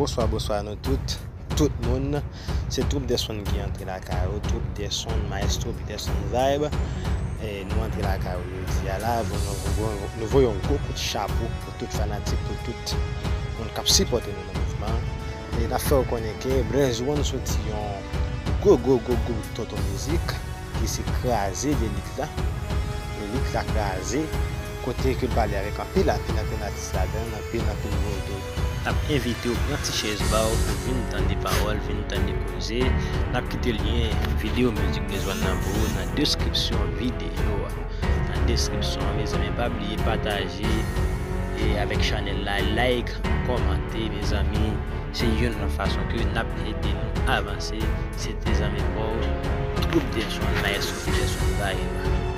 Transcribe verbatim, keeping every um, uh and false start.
Bonswa, bonswa nou tout, tout moun. Se Troupe Desonn ki antre lakay ou, Troupe Desonn, Maestro Peterson Vibe. E nou antre lakay ou jodi a la, pou nou, nou, nou voye yon gwo kout chapo pou tout fanatik, pou tout moun k ap sipòte nou nan mouvman. E n ap fè w konnen ke Blaze One soti yon gwo, gwo, gwo, gwo tonton mizik ki se Kraze, lirik la. Lirik la Kraze, kote ke l pale avèk anpil, anpil, anpil atis ladan l, anpil, anpil moun tou. N ap envite w pran ti chèz ba w pou vin tande pawòl, vin tande koze. N ap kite lyen videyo mizik Blaze One nan pou ou nan deskripsyon videyo a. Nan deskripsyon an, mezanmi, pa bliye pataje e avèk chanèl la, like, kòmante, mezanmi. Se youn nan fason ke n ap ede nou avanse. Se te zanmi pa w, Troupe Desonn, Maestro Peterson Vibe.